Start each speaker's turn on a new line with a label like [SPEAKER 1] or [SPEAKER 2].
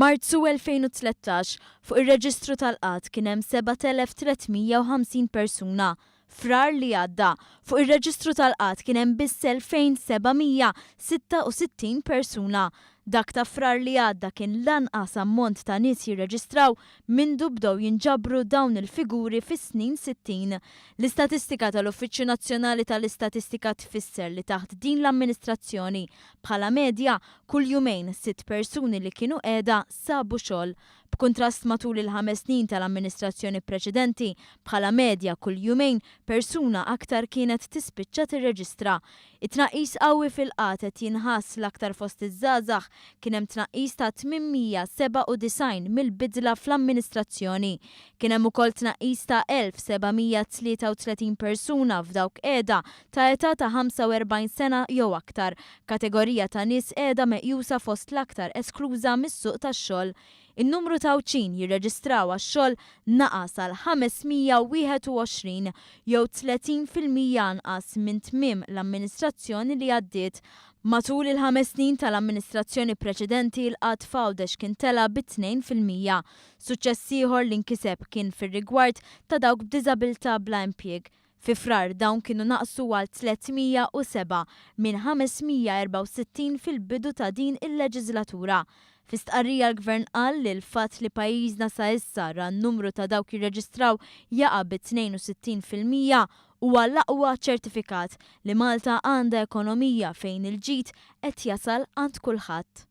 [SPEAKER 1] Marzu 2013, fuq ir-reġistru tal-qgħad kien hemm 7,350 persuna. Frar li għadda, fuq ir-reġistru tal-qgħad kien hemm biss 2,766 persuna. Dak ta' Frar li għadda kien l-anqas ammont ta' nies jirreġistraw mindu bdew jinġabru dawn il-figuri fis-snin 60. L-istatistika tal-Uffiċċju Nazzjonali tal-Istatistika tfisser li taħt din l-amministrazzjoni, bħala medja, kull jumejn sitt persuni li kienu qiegħda sabu xogħol. B'kuntrast matul il-ħames snin tal-amministrazzjoni preċedenti, bħala medja kull jumejn persuna aktar kienet tispiċċa tirreġistra. It-tnaqqis qawwi fil-qgħad qed jinħass l-aktar fost iż-żgħażagħ, kien hemm tnaqqis ta' 897 mill-bidla fl-amministrazzjoni. Kien hemm ukoll tnaqqis ta' 1,733 persuna f'dawk qiegħda ta' età ta' 45 sena jew aktar, kategorija ta' nies qiegħda meqjusa fost l-aktar eskluża mis-suq tax-xogħol. In-numru ta' Għawdxin jirreġistraw għax-xogħol naqas għal 521, jew 30% anqas minn tmiem l-amministrazzjoni li għaddiet. Matul il-ħames snin tal-amministrazzjoni preċedenti l-qgħad f'Għawdex kien tela' bi 2%. Suċċess ieħor li nkiseb kien fir-rigward ta' dawk b'diżabilità bla impjieg. Fi Frar dawn kienu naqsu għal 307 minn 564 fil-bidu ta' din il-leġiżlatura. Fi stqarrija l-Gvern qal li l-fatt li pajjiżna sa issa ra n-numru ta' dawk jirreġistraw jaqa' bi 62% huwa l-aqwa ċertifikat li Malta għandha ekonomija fejn il-ġid qed jasal għand kulħadd.